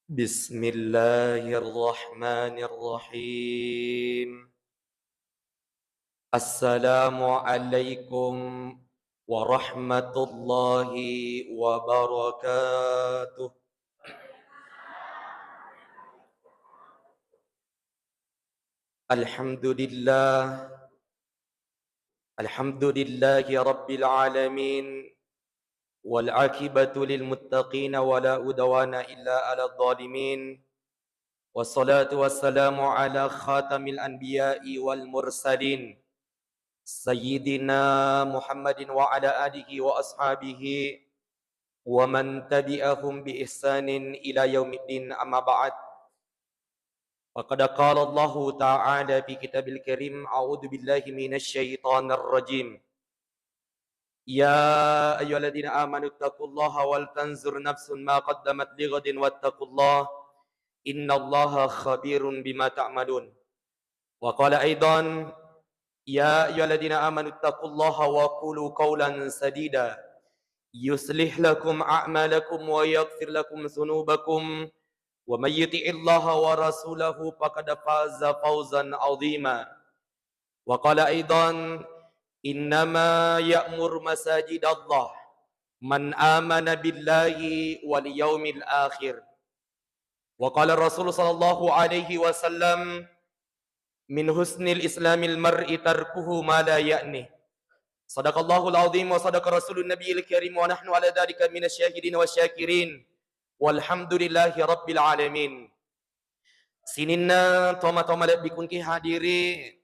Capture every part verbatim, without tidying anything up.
Bismillahirrahmanirrahim. Assalamualaikum warahmatullahi wabarakatuh. Alhamdulillah. Alhamdulillahi rabbil alamin. Wal aqibatu lil muttaqin wa la udwana illa ala dhalimin. Wassalatu wassalamu ala khatamil anbiya'i wal mursalin. Sayyidina Muhammadin wa ala alihi wa ashabihi wa man tabi'ahum bi ihsanin ila yaumiddin, amma ba'd. Faqad qala Allahu ta'ala fi kitabil karim, a'udzu billahi minasy syaithanir rajim. Ya ayyuhalladzina amanu taqullaha wal tanzur nafsun ma qaddamat lighadin wattaqullaha innallaha khabirun bima ta'malun. Wa qala aidan, ya ayyuhalladzina amanu taqullaha wa qulu qawlan sadida yuslih lakum a'malakum wa yaghfir lakum dzunubakum wa may yuti'illaha wa rasulahu faqad faza fawzan 'azima. Wa qala aidan, innama ya'muru masajidallah man amana billahi wal yaumil akhir. Wa qala Rasul sallallahu alaihi wasallam, min husnil islamil mar'i tarkuhu ma la ya'ni. Sadaqallahul azim wa sadaqa rasulun nabiyil karim wa nahnu ala dzalika minasy syahidin wasy syakirin. Walhamdulillahi rabbil alamin. Sininna toma-toma lebbi kungki hadiri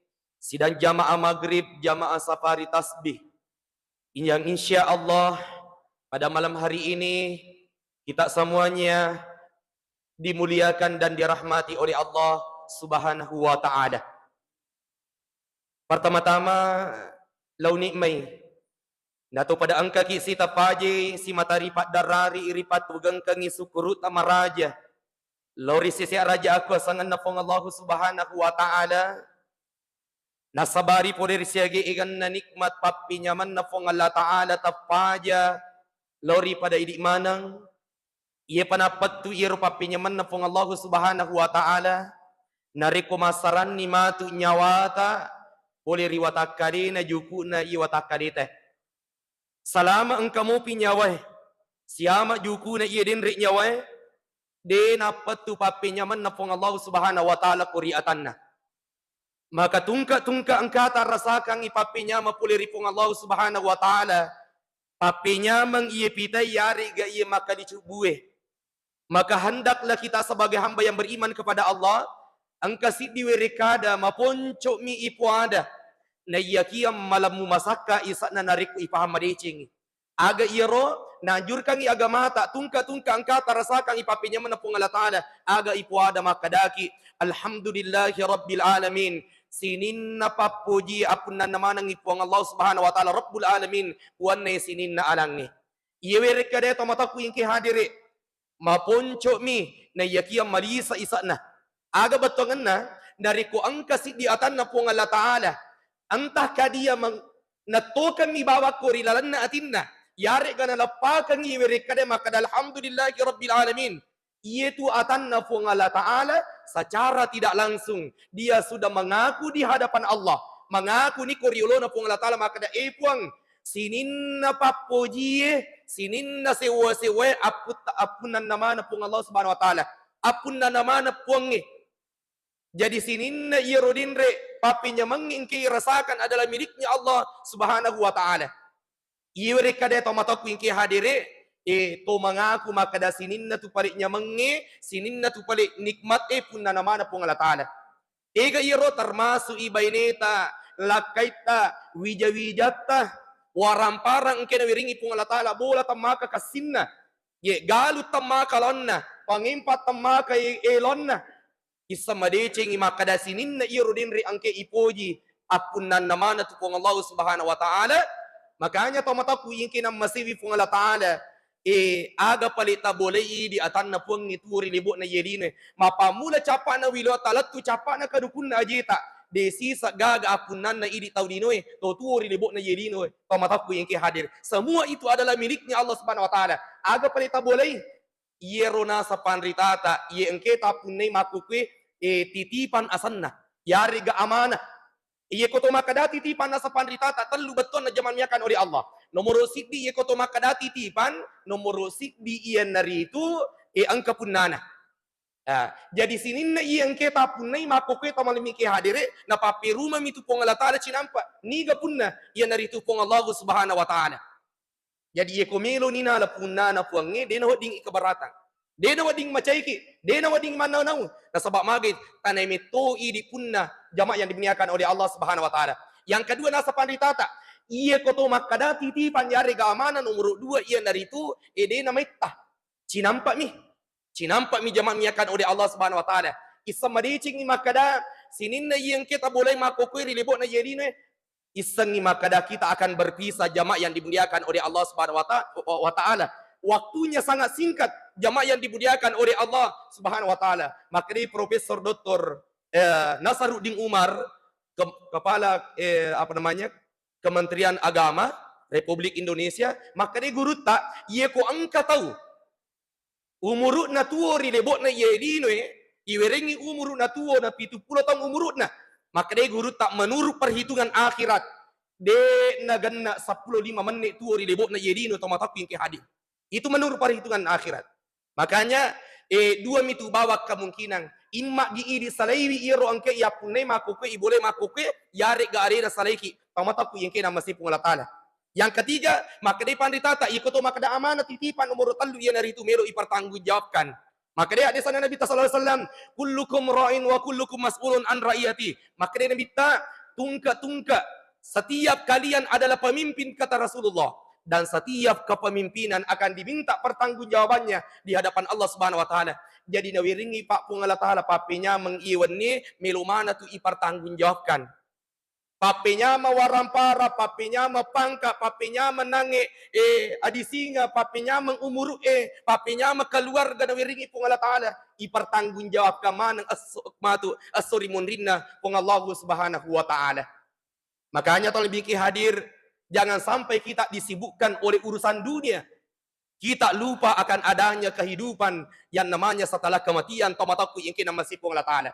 sidang jamaah maghrib, jamaah safari tasbih. Yang insya Allah pada malam hari ini kita semuanya dimuliakan dan dirahmati oleh Allah Subhanahu wa Ta'ala. Pertama-tama, lau nikmai nato pada engkaki sitapaji simatari paddarari iri patugengkangi sukkurutta maraja lao ri sese raja aku asanganna Puang Allahu Subhanahu wa Ta'ala. Nasabari pole ri siaga eganna nikmat pappenyamenna Puang Allah Ta'ala tappaja lao ri pada idi maneng. Iyepa nappettu iyaro pappenyamenna Puang Allahu Subhanahu wa Ta'ala, narekko massaranni matu nyawata pole ri watakkalena juku'na iye watakkaleta. Salama engka mopi nyawae, siama jukuna iye denre nyawae, de nappettu pappenyamenna Puang Allahu Subhanahu wa Ta'ala ko ri atanna. Maka tungka-tungka engkata rasakangngi pappenyameng pole ri Puang Allahu Subhanahu wa Ta'ala, pappenyameng iye pitai yarega iye makkadicubbue. Maka hendaklah kita sebagai hamba yang beriman kepada Allah, engka siddi werekkada maponco'mi ipoada, naiyakiya malemmu masakka isa'na narekko ipahang madecengngi. Aga iyaro naanjurkangngi agamata, tungka-tungka engkata rasakangngi pappenyamenna Puang Allah Ta'ala, aga ipoada makkadaki, alhamdulillahi rabbil alamin, sininna pappoji appunnanna manengngi Puang Allah Subhanahu wa Ta'ala Rabbul Alamin, puanna sininna alangnge. Iye werekkada to matakku engke hadere, maponco'mi, naiyakiya malisa isa'na. Aga bettuangenna, narekko engka siddi atanna Puang Allah Ta'ala, entah kadia meng-, nattokenni bawakko ri lalenna atinna, yarega naleppakengngi werekkada makkada, "Alhamdulillahi Rabbil Alamin." Iyetu atanna Puang Allah Ta'ala secara tidak langsung, dia sudah mengaku di hadapan Allah, mengaku ni ko riolona Puang Allah Ta'ala makkada, "Eh Puang, sininna pappojie, sininna sewwa-sewwae apputta-, appunnanna maneng Puang Allah Subhanahu wa Ta'ala, appunnanna maneng Puangnge." Jadi sininna iyaro denre pappenyamengnge engke irasakan adalah miliknya Allah Subhanahu wa Ta'ala. Iye werekkada to matakku engke hadere, eh, to mangaku makkada sininna tu pale nyamengnge, sininna tu pale nikmat e punnanna maneng Puang Allah Ta'ala. Ega iyaro termasuk i baineta, lakkaitta, wija-wijatta, waramparang engke nawiringi Puang Allah Ta'ala, bola temmaka kassinna, ye galu temmaka laonna, pangempa temmaka e-, elonna. Issa madecengi makkada sininna iyaro denre engke ipoji appunnanna maneng tu Puang Allah Subhanahu wa Ta'ala. Makanya to matakku engke nammasewi Puang Allah Ta'ala. Eh, aga pale tabolei di atanna Puangnge tuo ri lebo'na iye linoe. Mappammula cappa'na wiloa talettu cappa'na kadukunna ajeta. De sisa gaga appunnanna idi tau linoe, to tuo ri lebo'na iye linoe, to matakku engke hadir. Semua itu adalah miliknya Allah Subhanahu wa Ta'ala. Aga pale tabolei? iyaro naseng panritata, iye engke tappunnai makkukue, eh, titipan asenna, yarega amanah. Iye ko to makkeda titipan naseng panritata, tellu bettuanna jamaah dimuliakan oleh Allah. Nomoro siddi, iye ko to makkeda titipan, nomoro siddi iyanaritu, eh, engka punnana. Ah, jadi sininna iya engke tappunnai makkokkoe tau malemmike hadere, napapperumami tu Puang Allah Ta'ala cinampa. Niga punna? Iyanaritu Puang Allah Subhanahu wa Ta'ala. Jadi iya ko meloni nala punnana Puangnge, de nawedding ikebaratang. De nawedding macaiki, de nawedding mannau-nau. Nasaba magai, tanai metto idi punna jamaah yang dimuliakan oleh Allah Subhanahu wa Ta'ala. Yang kedua, naseng panritata, iya ko to makkeda titipan yarega amanah, nomoro dua iyanaritu, eh, de nametta. Cinampami. Cinampami jamaah dimuliakan oleh Allah Subhanahu wa Ta'ala. Isseng madecengi makkeda, sininna iya engke tabolai makkokkoe ri lebo'na iye linoe. Issengi makkeda kita akan berpisah jamaah yang dimuliakan oleh Allah Subhanahu wa Ta-, wa Ta'ala. Waktunya sangat singkat jamaah yang dimuliakan oleh Allah Subhanahu wa Ta'ala. Makkedai Profesor Doktor, eh, Nasaruddin Umar, ke-, kepala, eh, apa namanya, Kementerian Agama Republik Indonesia, makkedai gurutta, iye ko engka tau umuru'na tuo ri lebo'na iye linoe, iwerengngi umuru'na tuo na pitu pulo taung umuru'na. Makkedai gurutta, menurut perhitungan akhirat, de nagenna seppulo lima menne tuo ri lebo'na iye lino tau matakku engke hadir. Itu menurut perhitungan akhirat. Makanya, eh, dua mitu bawang kemungkinan. Imma gi idi salaiwi iyaro engke yappunnai makkokkoe, ibolai makkokkoe, yarega arena salaiki. Tau matakku engke namase Puang Allah Ta'ala. Yang ketiga, makkedai panritata, iko to makkeda amanah titipan nomoro tellu iyanaritu melo ipertanggungjawabkan. Makkedai hadisna Nabi sallallahu alaihi wasallam, "Kullukum ra'in wa kullukum mas'ulun an ra'iyati." Makkedai Nabitta, "Tungke-tungke, setiap kalian adalah pemimpin," kata Rasulullah, "dan setiap kepemimpinan akan diminta pertanggungjawabannya di hadapan Allah Subhanahu wa Ta'ala." Jadi nawiringi Pak Puang Allah Ta'ala pappenyameng iwenni melo mana tu ipertanggungjawabkan. Pappenyameng waramparang, pappenyameng pangka, pappenyameng nange, eh, adisinga, pappenyameng umuru, eh, pappenyameng keluarga nawiringi Puang Allah Ta'ala, ipertanggungjawabkan maneng esso matu, esso ri munrinna Puang Allah Subhanahu wa Ta'ala. Makanya tolong biki hadir, jangan sampai kita disibukkan oleh urusan dunia. Kita lupa akan adanya kehidupan yang namanya setelah kematian, tau matakku engke namasi Puang Allah Ta'ala.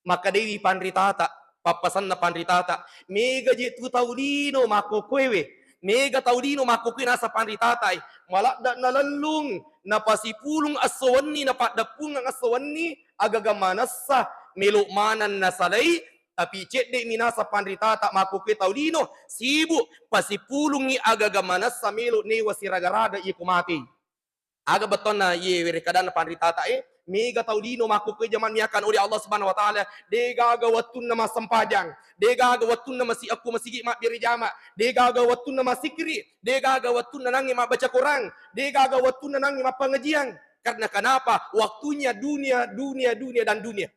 Makkedai panritata, pappasenna panritata, mega je tu tau lino makkokkoewe, mega tau lino makkokkoe naseng panritata, eh, maladda nalellung, napasipulung esso wenni, napaddeppungeng esso wenni, agaga manessa, melo maneng nasalai, tapi cedde'mi naseng panritata makkokkoe tau lino, sibuk, pasipulungngi agaga manessa melo newa siraga-raga iko mate. Aga bettuanna iye werekkadanna panritata e, mega tau lino makkokkoe jamaah dimuliakan oleh Allah Subhanahu wa Ta'ala, degaga wettunna massempajang, degaga wettunna masi-, akko masigi mabbere jama, degaga wettunna massikri, degaga wettunna nangnge mabbaca Quran, degaga wettunna nangnge mappangajiang. Karena kenapa? Waktunya dunia, dunia, dunia, dan dunia.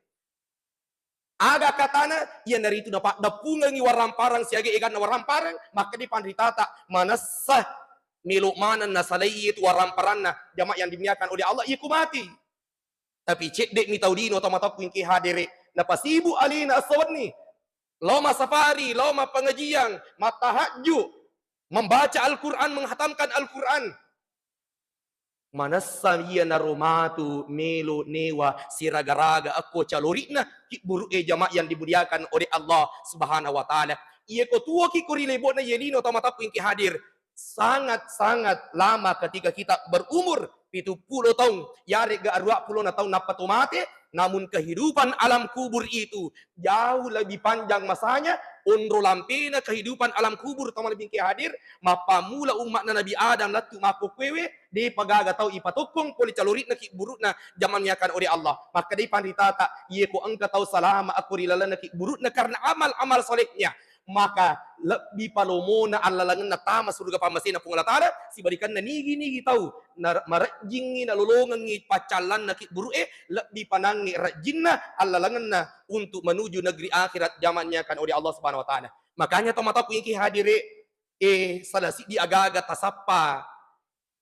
Aga katana? Iyanaritu napaddeppungengngi waramparang siaga eganna waramparang, makkeda panritata, manessa melo maneng nasalai itu waramparanna jamaah yang dimuliakan oleh Allah, iko mati. Tapi cedde'mi tau lino tau matakku engke hadere, napasibuk alena esso wenni. Lao massafari, lao mappangajiang, mattahajju, membaca Al-Quran, menghatamkan Al-Quran. Manessa iyanaro matu melo newa siraga-raga akko calori'na kibburu'e jamaah yang dimuliakan oleh Allah Subhanahu wa Ta'ala. Iya ko tuoki ko ri lebo'na iye lino tau matakku engke hadir. Sangat-sangat lama ketika kita berumur pitu pulo taung, yarega aruwa pulona taung nappa to mate, namun kehidupan alam kubur itu jauh lebih panjang masanya, onro lampena kehidupan alam kubur tau malebbi engke hadir, mappammula umma'na Nabi Adam lettu makkokkoewe, depa gaga tau ipatokkong pole calori'na kibburu'na jamaah dimuliakan oleh Allah. Makkedai panritata, iye ko engka tau salama akko ri lalenna kibburu'na karena amal-amal solehnya, maka lebbi palomona allalengenna tama suruga pammasena Puang Allah Ta'ala, sibalikanna nigi-nigi tau na-, marejjingngi, nalolongengngi paccallanna kibburu'e, lebbi panangngi rejjinna allalengenna untuk menuju negeri akhirat jamaah dimuliakan oleh Allah Subhanahu wa Ta'ala. Makanya tau matakku engke hadire, eh, salah siddi agaga tasappa.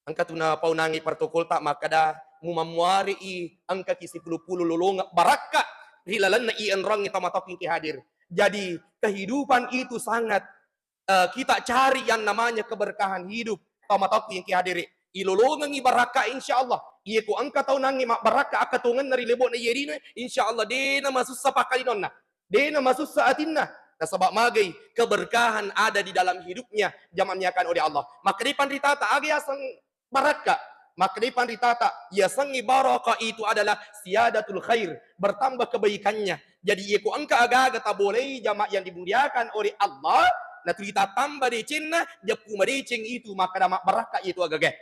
Engka tu napaunangi protokolta makkeda, mumammuare'i engkaki sipulu-pulu lolongeng barakka ri lalenna i enrongnge tau matakku engke hadir. Jadi kehidupan itu sangat, eh, kita cari yang namanya keberkahan hidup tau matakku engke hadire. Ilolongengngi barakka, insya Allah. Iye ko engka tau nangnge mabbarakka akkatongenna ri lebo'na iye linoe, insya Allah de' namasussa pakkalinonna, de' namasussa atinna. Nasaba' magai, keberkahan ada di dalam hidupnya, jamaah yang dimuliakan oleh Allah. Makkedai panritata, aga yaseng barakka? Makkedai panritata, yasengnge barakka itu adalah ziyadatul khair, bertambah kebaikannya. Jadi, iye ko engka aga-aga tabolei, jamaah yang dimuliakan oleh Allah, natuli tattamba decenna, jeppu madeceng itu, makkeda mabbarakka itu aga-aga.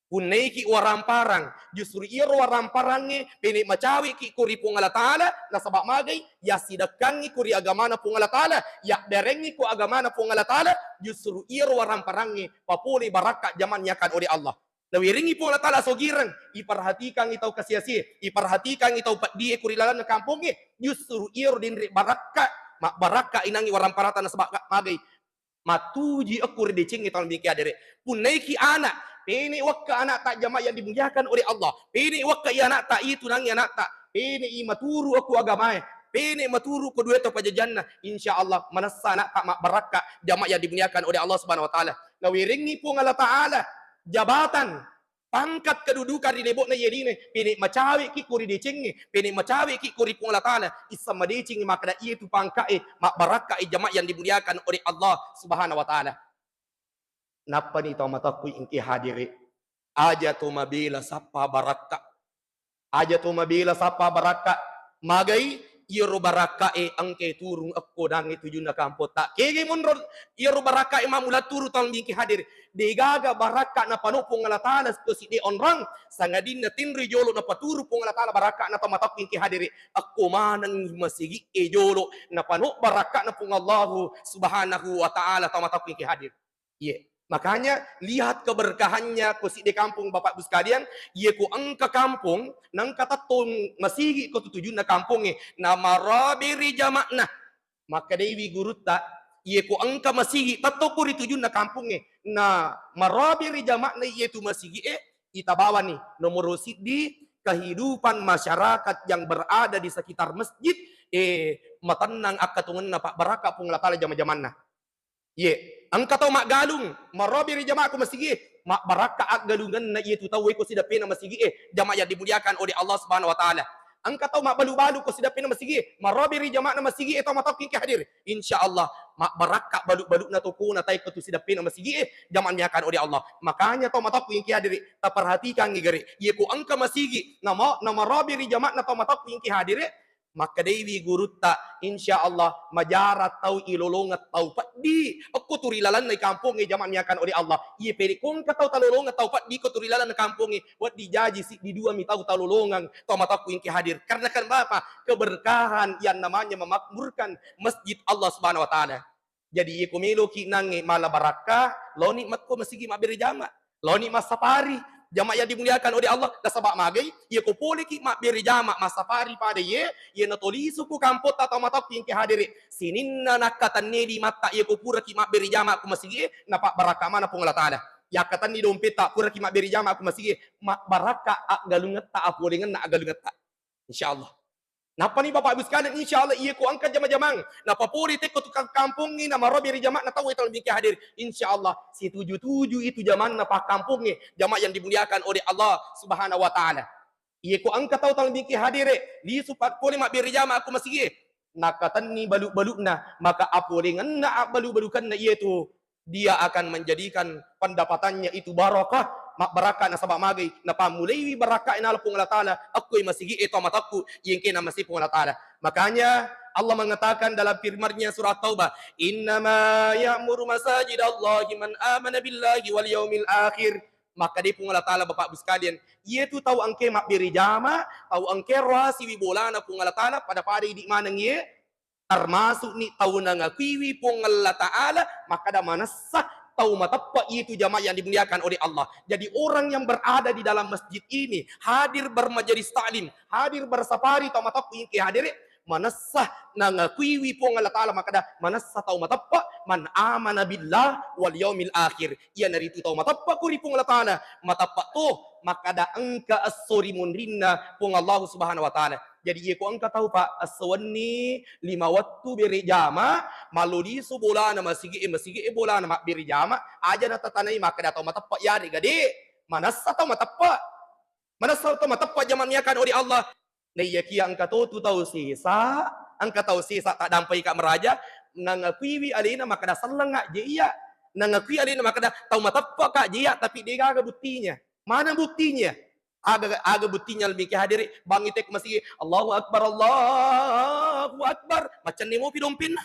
Punnaiki waramparang, justru iyaro waramparangnge pene' macaweki ko ri Puang Allah Ta'ala, nasaba' magai, yassidekkangngi ko ri agamana Puang Allah Ta'ala, yabberengngi ko agamana Puang Allah Ta'ala, justru iyaro waramparangnge papole barakka, jamaah yang dimuliakan oleh Allah. Nawerengngi Puang Allah Ta'ala sogireng, iperhatikangngi tau kasiasie, iperhatikangngi tau peddie ko ri lalenna kampongnge, justru iyaro denre barakka, mabbarakka inangngi waramparata nasaba' magai. Mattuji okko ri decengnge tau bingke hadere. Punnaiki ana', pene' wekka ana'ta, jamaah yang dimuliakan oleh Allah. Pene' wekka i ana'ta itu nangnge ana'ta. Pene' i maturu okko agamae. Pene' maturu ko due to pajajanna. Insya Allah, manessa ana'ta mabbarakka, jamaah yang dimuliakan oleh Allah Subhanahu wa Ta'ala. Nawerengngi Puang Allah Ta'ala jabatan, pangkat, kedudukan ri lebo'na iye linoe, pene' macaweki ko ri decengnge, pene' macaweki ko ri Puang Allah Ta'ala, isseng madecengngi makkeda iyetu pangka'e, mabbarakka'i, jamaah yang dimuliakan oleh Allah Subhanahu wa Ta'ala. Nappani tau matakku engke hadere, aja to mabela sappa barakka. Aja to mabela sappa barakka. Magai, iyaro barakka'e engkae turung okko nangnge tujunna kampotta. Kege monro iyaro barakka'e mammula turu tau bingke hadere. Degaga barakka napano Puang Allah Ta'ala ko siddi onrang, sangadinna tinroi jolo napaturu Puang Allah Ta'ala barakka'na tau matakku engke hadere. Okko maneng masigi'e jolo napano barakka'na Puang Allahu Subhanahu wa Ta'ala tau matakku engke hadere. Iye. Makanya, lihat keberkahannya ko sidde kampong, Bapak Ibu sekalian, iye ko engka kampong, nengka tettong masigi ko tutujunna kampongnge, namarabe ri jama'na. Makkedaiwi gurutta, iye ko engka masigi tettong ko ri tujunna kampongnge, namarabe ri jama'na iyetu masigi'e, itabawani nomoro siddi, kehidupan masyarakat yang berada di sekitar masjid, eh, matennang akkatongenna, pabbarakka Puang Allah Ta'ala jama-jamanna. Ye, engka tau maggalung, marobi ri jamaah ko masigie, mabbarakka aggalungenna iyetu tauwe ko sidappena masigie, jamaah yang dimuliakan oleh Allah Subhanahu wa Ta'ala. Engka tau mabbalu-balu ko sidappena masigie, marobi ri jamaahna masigie tau matakku engke hadir. Insya Allah, mabbarakka balu-baluna tokona tae ko tu sidappena masigie, jamaah dimuliakan oleh Allah. Makanya tau matakku engke hadir, taperhatikangngi gare. Ye ko engka masigi, nama, namarobi ri jamaahna tau matakku engke hadir, Makkedaiwi gurutta, "Insya Allah, majara tau ilolongeng tau peddi okko tu ri lalenna kampongnge, jamaah dimuliakan oleh Allah. Iye pede ko engka tau talolongeng tau peddi ko tu ri lalenna kampongnge, wedding jaji siddi dua mi tau talolongeng, tau matakku engke hadir." Karena kan bapa, keberkahan yang namanya memakmurkan masjid Allah Subhanahu wa Ta'ala. Jadi, iye ko meloki nangnge mala barakka, laoni makko masigi mabbere jama. Laoni massafari. Jama yang dimuliakan oleh Allah, nasaba magai, iye ko poleki mabbere jama massafari pada iye, iye natolisu ku kampotta tau matakku engke hadere. Sininna nakkatenni limatta iye ko puraki mabbere jama ku masigie, napabbarakka mana Puang Allah Ta'ala. Yakkatenni dompetta puraki mabbere jama ku masigie, mabbarakka aggalungetta, apolengenna aggalungetta. Insya Allah. Nappani Bapak Ibu sekalian, insya Allah, iye ko engka jama-jamang, napapole tekko tu ka-, kampongnge, namarobi ri jamaahna tau tau bingke hadir. Insya Allah, situju-tuju itu jamaahna pakkampongnge, jamaah yang dimuliakan oleh Allah Subhanahu wa Ta'ala. Iye ko engka tau tau bingke hadire, lisu pa-, pole mabbere jamaah ko masigie. Nakatenni balu-baluna, maka apolengenna abbalu-balukanna iyetu dia akan menjadikan pendapatannya itu barakah, mabbarakka nasaba magai, napammulaiwi barakka nala Puang Allah Ta'ala, akkoi masigie tau matakku, iye engkena masi Puang Allah Ta'ala. Makanya Allah mengatakan dalam firman-Nya surah Taubah, "Innama ya'muru masajidallahi man amana billahi wal yaumil akhir." Maka di Puang Allah Ta'ala, Bapak Ibu sekalian, iyetu tau engke mabbere jama, tau engke roasiwi bolana Puang Allah Ta'ala, pada-pada idi maneng iye, termasukni tau nangakuiwi Puang Allah Ta'ala, makkada manessa tau mateppe itu jamaah yang dimuliakan oleh Allah. Jadi orang yang berada di dalam masjid ini, hadir bermajelis taklim, hadir bersafari tau matakku engke hadire, manessa nangakuiwi Puang Allah Ta'ala, makkada manessa tau mateppe, "Man amana billah wal yaumil akhir." Iyanaritu tau mateppe ku ri Puang Allah Ta'ala, mateppe to makkada engka esso ri munrinna Puang Allah Subhanahu wa Ta'ala. Jadi, iye ko engka tau, Pak, esso wenni lima wettu bere jama, mallo lisu bolana masigie, masigie bolana mabbere jama, aja natatanai makkeda tau mateppe yarega de. Manessa tau mateppe'. Manessa tau mateppe' jamaah muliakan oleh Allah. Naiyakiya engka totu tau sesa, engka tau sesa taddampengika maraja, nangakuiwi alena makkeda sellengnga je iya. Nangakui alena makkeda tau mateppe'ka je iya, tapi degaga buktinya. Mana buktinya? Aga, aga buktinya lebih hadiri, bangi tek masigi, "Allahu Akbar, Allahu Akbar." Macenni mopi dompinna.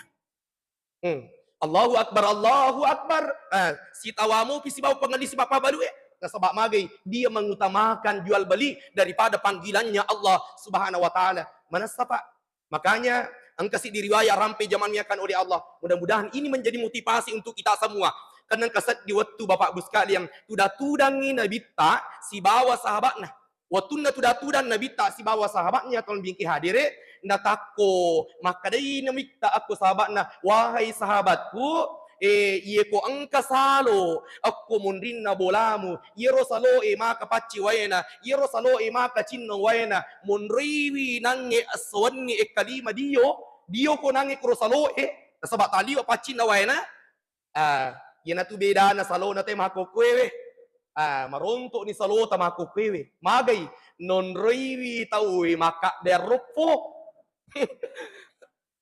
Hmm. "Allahu Akbar, Allahu Akbar." Eh, sitawamu pi sibawa pengelli sibawa pabalue. Nasaba magai dia mengutamakan jual beli daripada panggilannya Allah Subhanahu wa Ta'ala. Manessa, Pak? Makanya, engka siddi riwayat rampe jamaah muliakan oleh Allah. Mudah-mudahan ini menjadi motivasi untuk kita semua. Karena engka seddi wettu, Bapak Ibu sekalian, tudang-tudangi Nabitta sibawa sahabatna. Wettunna tudang-tudang Nabitta sibawa sahabatnya, tolong bingki hadire, natakko, makkedai Nabitta akko sahabatna, "Wahai sahabatku, eh, iye ko engka salo, akko munrinna bolamu, iyero saloe maka pacci waena, iyero saloe maka cinno waena, monroiwi nangnge esso wenni ekkalima dio, dio ko nangnge kuro saloe, nasaba taliwa paccinna waena." Ah, iyanatu bedana salona te makkokkoewe. Ah, maronto'ni salota makkokkoewe. Magai, nonroiwi tauwe makkabbe roppo.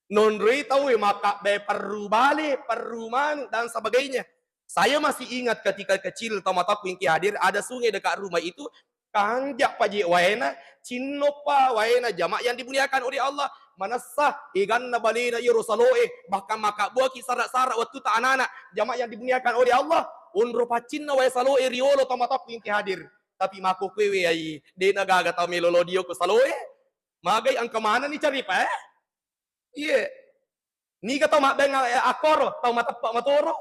Nonroi tauwe makkabbe perru bale, perru manu, dan sebagainya. Saya masih ingat ketika kecil, tau matakku ingki hadir, ada sungai dekat rumah itu, kanja paje waena, cinnoppa waena, jamaah yang dimuliakan oleh Allah. Manessa eganna balena iyaro saloe, bahkan makkabbuaki sara-sara wettu ta anak-anak, jamaah yang dimuliakan oleh Allah. Onro paccinna wae saloe riolo, tau matakku ingki hadir. Tapi makkokkoewe ai, dena gaga tau melo lo dio ko saloe. Magai engka manenni caripa, eh? Iye. Niga tau mabbengnga, eh, akkoro, tau mateppe' matoro.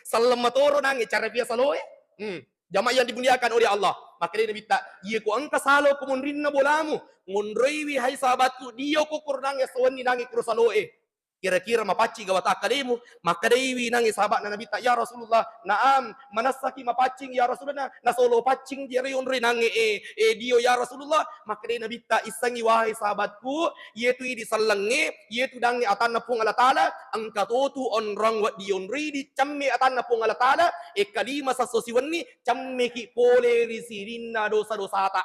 Selleng matoro nangnge cara biasa loe. Hmm. Jamaah yang dimuliakan oleh Allah. Makkedai Nabitta, "Iye ko engka salo ko munrinna bolamu, monroiwi hai sahabatku, dio ko kuro nangnge esso wenni nangnge kuro saloe. Kira-kira mapaccing ga watakkalemu?" Makkedaiwi nangnge sahabatna Nabitta, "Ya Rasulullah, naam, manessaki mapaccing ya Rasulullah, nasolo paccing jero onroi nangnge, eh, eh, dio ya Rasulullah." Makkedai Nabitta, "Issengngi wahai sahabatku, iyetu idi sellengnge, iyetu dangnge atanna Puang Allah Ta'ala, engka totu onrong wedding onroi di cemme atanna Puang Allah Ta'ala, ekkalima sesso siwenni, cemmeki pole ri sininna dosa-dosata."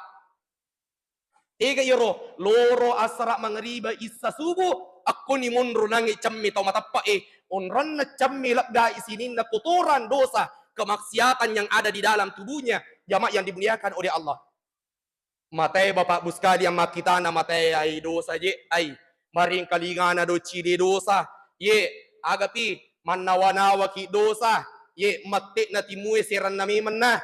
Tega iyaro, loro asara mangriba issa subuh, akkoni monro nangnge cemme tau mateppe'e, onronna cemme leggai sininna kotoran dosa, kemaksiatan yang ada di dalam tubuhnya, jamaah yang dimuliakan oleh Allah. Matae Bapak Ibu sekalian makkitana matae ai dosa je, ai. Maringkalingana doci de dosa. Ye, agapi mannawa-nawaki dosa. Ye, mette'na timue seranna memenna.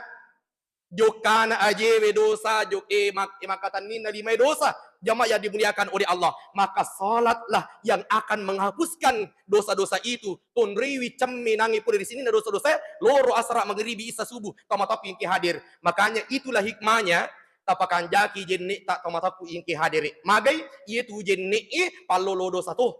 Jokkana ajewe dosa, jok-, eh, mak-, eh, makkatenninna limae dosa. Jamaah yang dimuliakan oleh Allah. Maka salatlah yang akan menghapuskan dosa-dosa itu. Tonriwi cemme nangnge pole ri sininna dosa-dosa, loro asara mangribi issa subuh. Tau matakku ingki hadir. Makanya itulah hikmahnya, tapakanjaki jenne'ta tau matakku ingki hadere. Magai, iyetu jenne'e pallolo dosa to.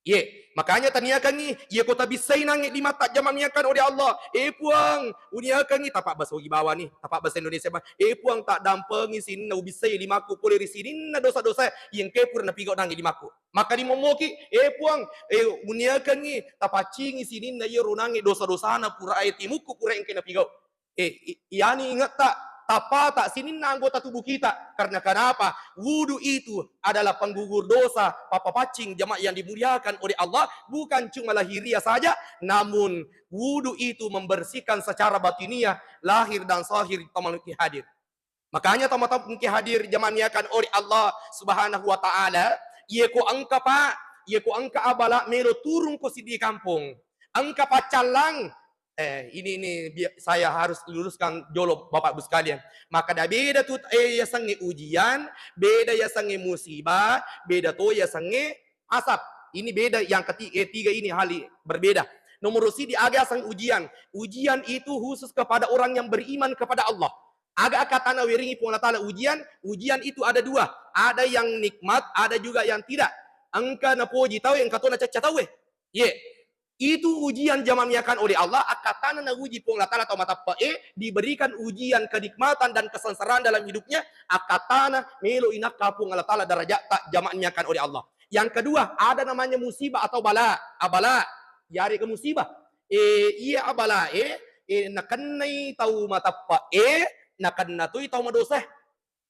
Ye, makanya taniakangngi, iye ko tabissai nangnge limatta jamaah muliakan oleh Allah. Eh Puang, uniakangngi, tapabbasa ogi bawani, tapabbasa Indonesia ba. Eh Puang, taddampengi sininna ubissai limakku pole ri sininna dosa-dosa yang ke pura napigau nangnge limakku. Maka dimommoki, eh Puang, eh uniakangngi, tapaccingi sininna iyaro nangnge dosa-dosana pura ae timukku pura engke napigau. Eh, i-, iyani ingetta, tappata sininna anggota tubuh kita. Karena kenapa? Wudu itu adalah penggugur dosa, papapaccing jamaah yang dimuliakan oleh Allah, bukan cuma lahiriah saja, namun wudu itu membersihkan secara batiniah, lahir dan zahir, tau matakku ingki hadir. Makanya tau matakku ingki hadir jamaah muliakan oleh Allah Subhanahu wa Ta'ala, iye ko engka, Pak, iye ko engka abala melo turun ko siddi kampong, engka paccallang, eh, ini, ini bi-, saya harus luruskan jolo, Bapak Ibu sekalian. Maka da beda tu, eh, yasengnge ujian, beda yasengnge musibah, beda to yasengnge asap. Ini beda yang keti-, eh, tiga ini hal i-, berbeda. Nomor siddi aga yaseng ujian. Ujian itu khusus kepada orang yang beriman kepada Allah. Aga akkatana weringi Puang Allah Ta'ala ujian, ujian itu ada dua. Ada yang nikmat, ada juga yang tidak. Engka napoji tau, engka to nacacca tau, eh. Ye. Itu ujian jamaah muliakan oleh Allah, akkatana nauji Puang Allah Ta'ala tau mateppe'e, diberikan ujian kenikmatan dan kesengsaraan dalam hidupnya, akkatana melo inakka Puang Allah Ta'ala darajatta jamaah muliakan oleh Allah. Yang kedua, ada namanya musibah atau bala, abala, yarega musibah. Eh, iya abala, eh, eh, nakennai tau mateppe'e, nakenna toi tau madosae.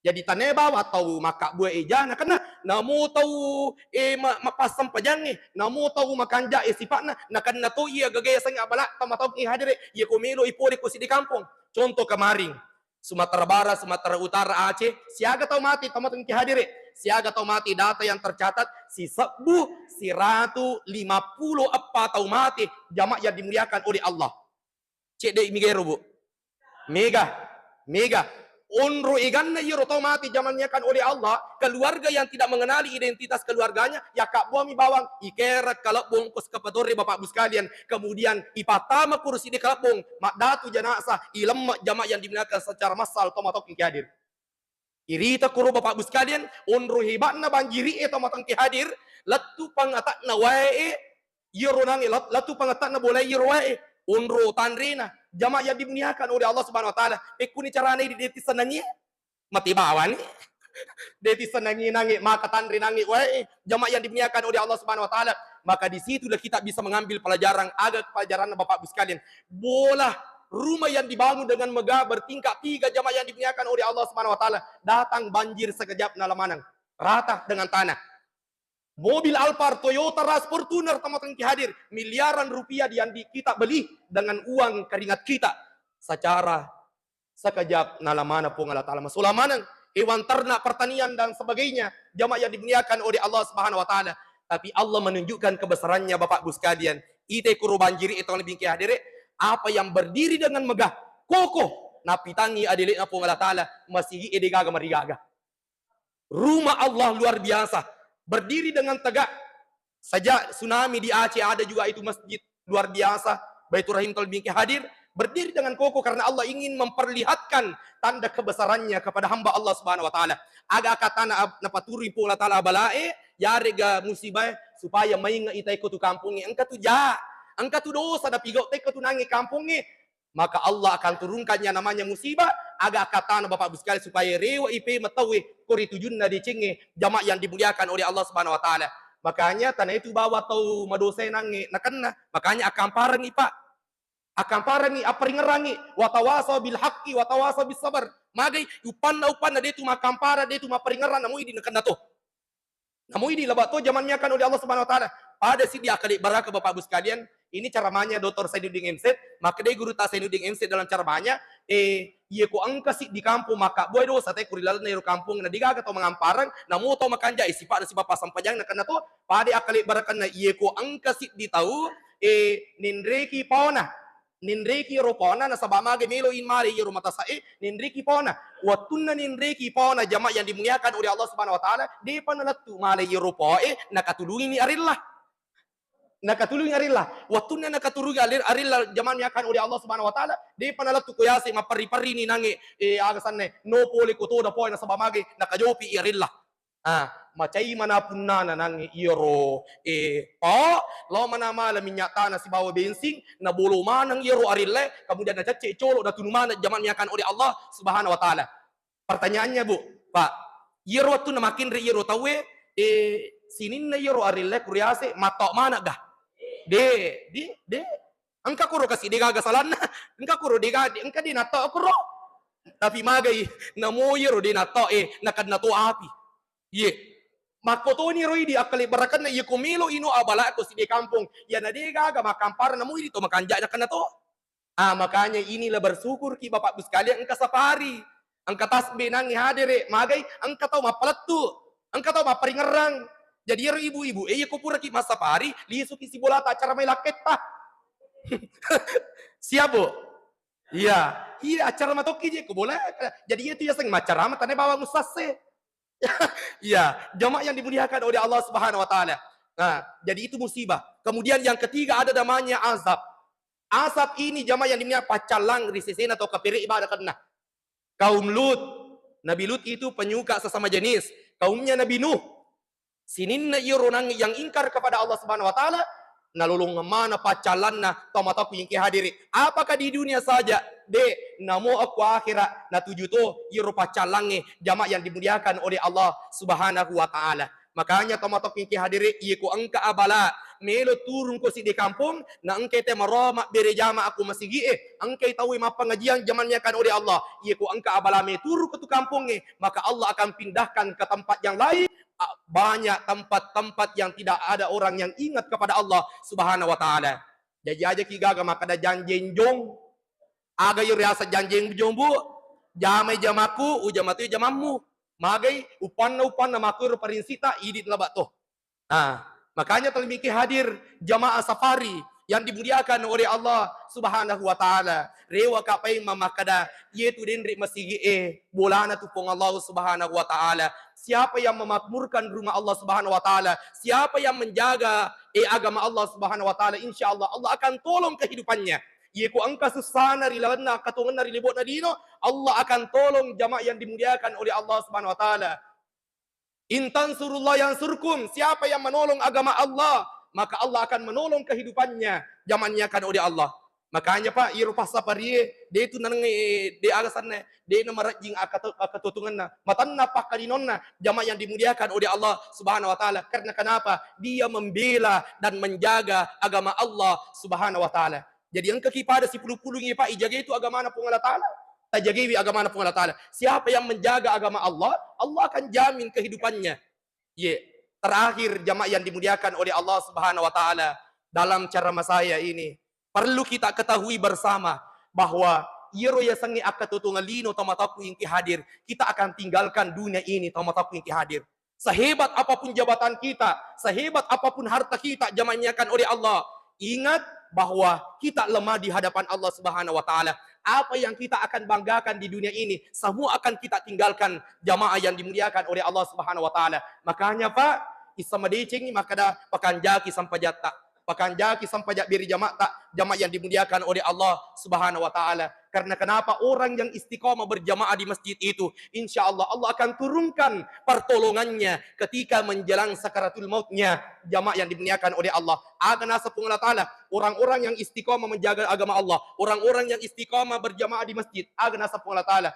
Jadi tania bawa tau makkabbue eja nakenna, namo tau, eh, ma-, mappassempajang e, namo tau makanja e sipa'na, nakenna to iya gaga yasengnge abala tau matauki hadere, iya ko melo i pole ko siddi kampong. Contoh kemarin, Sumatera Barat, Sumatera Utara, Aceh, siaga tau mati tau matauki hadere, siaga tau mati data yang tercatat, sisebbu siratu lima puluh eppa tau mati, jamaah yang dimuliakan oleh Allah. Cedde' mega ero, Bu? Mega. Mega. Onro eganna iyaro tau mati jamaah yang dimuliakan oleh Allah, keluarga yang tidak mengenali identitas keluarganya, yakkabbuami bawang, ikera kalebbong ko sekapatorre Bapak Ibu sekalian, kemudian ipattama kursi di kalebbong, maddatu jenazah, ilemme' jamaah yang dimuliakan secara massal tau matauki hadir. Irita koro Bapak Ibu sekalian, onro hebatna banjiri e tau matauki hadir, lettu pangata'na wae e, iyaro nange lat-, lettu pangata'na bola iyaro wae e, onro tanrena, jamaah yang dimuliakan oleh Allah Subhanahu wa Ta'ala. Pekkuni carana idi' de' tissenangi? Mati bawani. De' tissenangi nange, maka tanre nange wae e, jamaah yang dimuliakan oleh Allah Subhanahu wa Ta'ala. Maka di situlah kita bisa mengambil pelajaran, aga pelajaranna Bapak Ibu sekalian. Bola rumah yang dibangun dengan megah bertingkat tiga jamaah yang dimuliakan oleh Allah Subhanahu wa Ta'ala, datang banjir sekejap nala maneng, rata dengan tanah. Mobil Alphard, Toyota Rush, Fortuner tau matauki hadir, miliaran rupiah yang di-, kita beli dengan uang keringat kita secara sekejap nala maneng Puang Allah Ta'ala. Masolang maneng hewan ternak, pertanian dan sebagainya, jamaah yang dimuliakan oleh Allah Subhanahu wa Ta'ala. Tapi Allah menunjukkan kebesarannya, Bapak Ibu sekalian. Itai koro banjiri e tau matauki hadere, apa yang berdiri dengan megah, kokoh, napitangi adele'na Puang Allah Ta'ala, masigi e de' gaga marigaga. Rumah Allah luar biasa, berdiri dengan tegak. Sejak tsunami di Aceh ada juga itu masjid luar biasa, Baiturrahim tau matauki hadir, berdiri dengan kokoh karena Allah ingin memperlihatkan tanda kebesarannya kepada hamba Allah Subhanahu wa Ta'ala. Aga akatana ab-, napaturung Puang Allah Ta'ala abala e, yarega musibah e, supaya mainga itai ko tu kampong e, engka tu ja, engka tu dosa napigau tai ko tu nange kampong e, maka Allah akan turunkan yang namanya musibah, aga akatana Bapak Ibu sekalian, supaya rewe' i pemeng tau e, ko ri tujunna deceng e, jamaah yang dimuliakan oleh Allah Subhanahu wa Ta'ala. Makanya tania tu bawa tau madosa e nange nakenna, makanya akkamparengngi, Pak. Akkamparengngi, apparingngerangngi, wa tawasau bil haqqi wa tawasau bis sabar. Magai uppanna, uppanna de' tu makkampareng, de' tu mapparingngerang, namo idi' nakenna to. Namo idi' laba to jamaah yang dimuliakan oleh Allah Subhanahu wa Ta'ala. Pada siddi akkalebbarakeng Bapak Ibu sekalian, ini ceramahnya Doktor Zainuddin M Z, makkedai gurutta Zainuddin M Z dalam ceramahnya, eh, iya ko engka siddi kampong makkabbue dosa tai ko ri lalenna iyaro kampong na de' gaga tau mangampareng, namo tau makanja e sipa'na sibawa passampajang nakenna to, pada akkalebbarakeng na iya ko engka siddi tau, eh, nenreki paona. Nenreki iyaro paona nasaba' magai melo i male iyaro matasa e, nenreki paona. Wettunna nenreki paona jamaah yang dimuliakan oleh Allah Subhanahu wa Ta'ala, de'pa nalettu male iyaro pao e, nakatulungini arella. Nakatulungi arella. Wettunna nakatulungi ale-, arella jamaah yang dimuliakan oleh Allah Subhanahu wa Ta'ala, de'pa nalettu ko yase mapperri-perrini nange, eh, aga sanna e, no pole ko toda pao e nasaba' magai nakajopi i arella. Ah, macai mana punnana nangnge iyaro, eh, pao, lao mana mala minyak tanah sibawa bensin, nabolo maneng iyaro arella e, kemudian nacecce colo' natunu maneng jamaah yang dimuliakan oleh Allah Subhanahu wa Ta'ala. Pertanyaannya, Bu, Pak, iyaro wettunna makkinre iyaro tau e, eh, sininna iyaro arella e ko ri yase mattao maneng ga? De', de', de'. Engka koro kasi' de' gaga salanna, engka koro de' ga-, engka de' nattao koro. Tapi magai, namo iyaro de' nattao e, nakenna to api. Iye. Makkotoni ro idi' akkalebbarakkenna, iya ko melo ino abala' ko siddi kampong, iyana de' gaga makkampareng, namo idi' to makanja' nakenna to. Ah, makanya inilah bersyukur ki Bapak Ibu sekalian, engka safari, engka tasbih nangnge hadere', magai, engka tau mappalettu', engka tau mapparingerrang. Jadi iyaro ibu-ibu e, iya ko puraki massafari, lisuki sibolata acara mai lakketta. Siap, Bu? Iya, iya, acara matokki je ko bola. Jadi iya tu yaseng macarama tania bawang ussasse. Iya, jamaah yang dimuliakan oleh Allah Subhanahu wa Ta'ala. Nah, jadi itu musibah. Kemudian yang ketiga ada namanya azab. Azab ini jamaah yang dimuliakan paccallang ri sesena tau kapere' ibadakenna. Kaum Lut. Nabi Lut itu penyuka sesama jenis. Kaumnya Nabi Nuh. Sininna iyaro nangnge yang ingkar kepada Allah Subhanahu wa Ta'ala, nalolongeng maneng paccallanna tau matokki engkae hadere'. Apakah di dunia saja? De', namo okko akhera' natuju to iyaro paccallangnge, jamaah yang dimuliakan oleh Allah Subhanahu wa Ta'ala. Makanya tau matokki engkae hadere', iya ko engka abala', melo turung ko siddi kampong, na engkai te maroa mabbere jama ko masigi e, engkai tau mappangajiang jamannya kan oleh Allah. Iya ko engka abalame turung ko tu kampongnge, maka Allah akan pindahkan ke tempat yang lain, a, banyak tempat-tempat yang tidak ada orang yang ingat kepada Allah Subhanahu wa Ta'ala. Jaji aja ki gaga makkada janjeng jong. Aga yo riaseng janjeng jong, Bu? Jamai jamaku, ujama tu jamammu. Magai upanna, upanna makkuero parinsita, idi laba to. Ah, makanya tolong miki hadir jamaah safari yang dimuliakan oleh Allah Subhanahu wa Ta'ala. Rewa ka paimeng makkada, iyetu denre masigi e, bolana tu Puang Allah Subhanahu wa Ta'ala. Siapa yang memakmurkan rumah Allah Subhanahu wa Ta'ala, siapa yang menjaga, eh, agama Allah Subhanahu wa Ta'ala, insya Allah, Allah akan tolong kehidupannya. Iye ko engka sussana ri lalenna, katongenna ri lebo'na lino, Allah akan tolong jamaah yang dimuliakan oleh Allah Subhanahu wa Ta'ala. In tansurullah yansurkum, siapa yang menolong agama Allah, maka Allah akan menolong kehidupannya, jamaah yang dimuliakan oleh Allah. Makanya, Pak, iyaro passaparie, de tu naneng, eh, de aga sanna, de na marejjing akkato-, akkatotungenna. Matanna pakkalinonna, jamaah yang dimuliakan oleh Allah Subhanahu wa Ta'ala. Karena kenapa? Dia membela dan menjaga agama Allah Subhanahu wa Ta'ala. Jadi engka ki pada sipulung-pulungi, Pak, ijagai tu agamana Puang Allah Ta'ala. Tajagaiwi agamana Puang Allah Ta'ala. Siapa yang menjaga agama Allah, Allah akan jamin kehidupannya. Ye, terakhir, jamaah yang dimuliakan oleh Allah Subhanahu wa Ta'ala, dalam ceramah saya ini, perlu kita ketahui bersama bahwa iyaro yasengnge akkatotongeng lino tau matakku engki hadir, kita akan tinggalkan dunia ini tau matakku engki hadir. Sehebat apapun jabatan kita, sehebat apapun harta kita, jamaah yang dimuliakan oleh Allah, ingat bahwa kita lemah di hadapan Allah Subhanahu wa Ta'ala. Apa yang kita akan banggakan di dunia ini, semua akan kita tinggalkan, jamaah yang dimuliakan oleh Allah Subhanahu wa Ta'ala. Makanya, Pak, issa madecengi makkada pakanjaki sampajatta, pakanjaki sampaja beri jamaata, jamaah yang dimuliakan oleh Allah Subhanahu wa Ta'ala. Karena kenapa? Orang yang istiqomah berjamaah di masjid itu, insya Allah, Allah akan turunkan pertolongannya ketika menjelang sakaratul mautnya, jamaah yang dimuliakan oleh Allah. Aga naseng Puang Allah Ta'ala, orang-orang yang istiqomah menjaga agama Allah, orang-orang yang istiqomah berjamaah di masjid, aga naseng Puang Allah Ta'ala,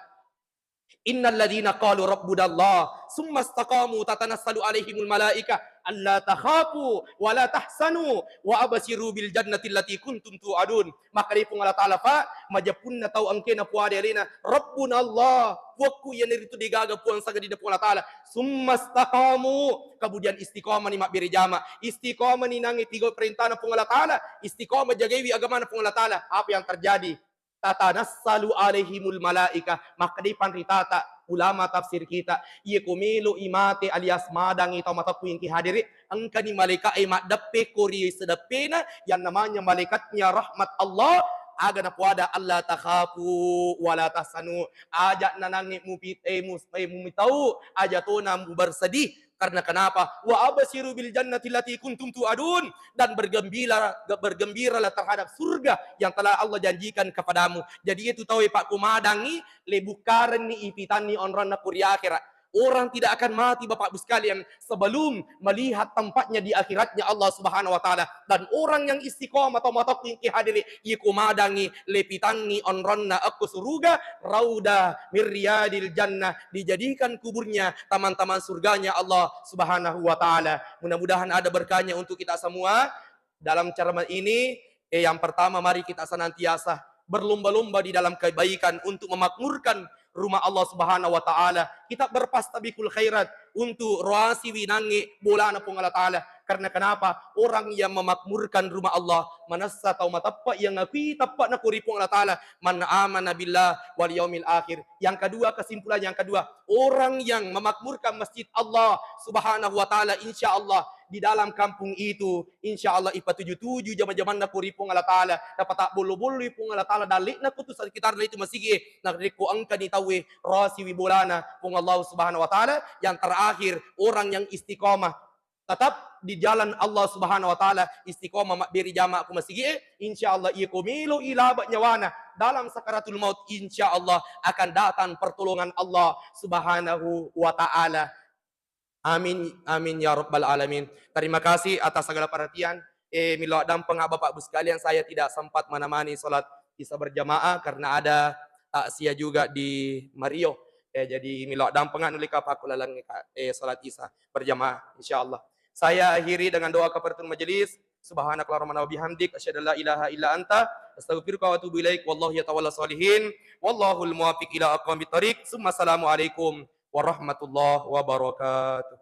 innalladzina qalu rabbunallah, tsumma istaqamu tatanazzalu alaihimul malaikah, alla takhafu wa la tahzanu, wa absyiru bil jannati allati kuntum tu'adun. Makkedai Puang Allah Ta'ala, Pak, majeppunna tau engkena puada alena, rabbunallah, puakku iyanaritu degaga puang sangadinna Puang Allah Ta'ala, tsumma istaqamu, kemudian istiqomah ni mabbere jama, istiqomah ni nangi tiga perintahna Puang Allah Ta'ala, istiqomah jagaiwi agamana Puang Allah Ta'ala. Apa yang terjadi? Tatanazzalu alaihimul malaikah, makkedai panritata ulama tafsir kita, iye ko melo i mate alias madangi tau matakku engki hadiri, engkani malaika'e maddeppe ko ri sedeppena, yang namanya malaikatnya rahmat Allah, aga napoada, alla takhafu wa la tahzanu, aja nanangi mupi-, eh, mus-, eh, mumitau, aja tona mubersedih, karena kenapa? Wa absyiru bil jannati allati kuntum tu'adun, dan bergembira, bergembiralah terhadap surga yang telah Allah janjikan kepadamu. Jadi itu tau, Pak, kumadangi, lebukkarenni ipitanni onronna ku ri akhirat. Orang tidak akan mati, Bapak Ibu sekalian, sebelum melihat tempatnya di akhiratnya Allah Subhanahu wa Ta'ala. Dan orang yang istiqomah tau matakku engki hadiri, iko madangi lepitangi onronna akko suruga, raudah min riyadil jannah, dijadikan kuburnya taman-taman surganya Allah Subhanahu wa Ta'ala. Mudah-mudahan ada berkahnya untuk kita semua. Dalam ceramah ini, eh, yang pertama, mari kita senantiasa berlomba-lomba di dalam kebaikan untuk memakmurkan rumah Allah Subhanahu wa Ta'ala. Kita berfastabiqul khairat untuk roasiwi nangi bolana Puang Allah Ta'ala. Karena kenapa? Orang yang memakmurkan rumah Allah, manessa tau mateppa yang ngakui teppana ko ri Puang Allah Ta'ala, man amana billah wal yaumil akhir. Yang kedua, kesimpulan yang kedua, orang yang memakmurkan masjid Allah Subhanahu wa Ta'ala, insya Allah di dalam kampung itu, insya Allah ipatuju-tuju jama-jamanna ko ri Puang Allah Ta'ala, napata bollo-bollo Puang Allah Ta'ala dalle'na ko tu sekitarna itu masigi, narekko engkani tauwe rasiwi bolana Puang Allah Subhanahu wa Ta'ala. Yang terakhir, orang yang istiqomah tetap di jalan Allah Subhanahu wa Ta'ala, istiqomah mabbere jama ko masigi, insya Allah iya ko melo ilaba nyawana dalam sakaratul maut, insya Allah akan datang pertolongan Allah Subhanahu wa Ta'ala. Amin, amin ya rabbal alamin. Terima kasih atas segala perhatian. Eh, milo dampeng Bapak Ibu sekalian, saya tidak sempat menemani salat Isya berjamaah karena ada takziah juga di Mario. Eh, jadi milo dampeng nulika pakulalang, eh, salat Isya berjamaah, insya Allah. Saya akhiri dengan doa kafaratul majelis. Subhanakallahumma wa bihamdik, asyhadu an la ilaha illa anta, astaghfiruka wa atubu ilaik. Wallahu yatawalla sholihin. Wallahul muwaffiq ila aqwamit thariq. Summa assalamualaikum warahmatullahi wabarakatuh.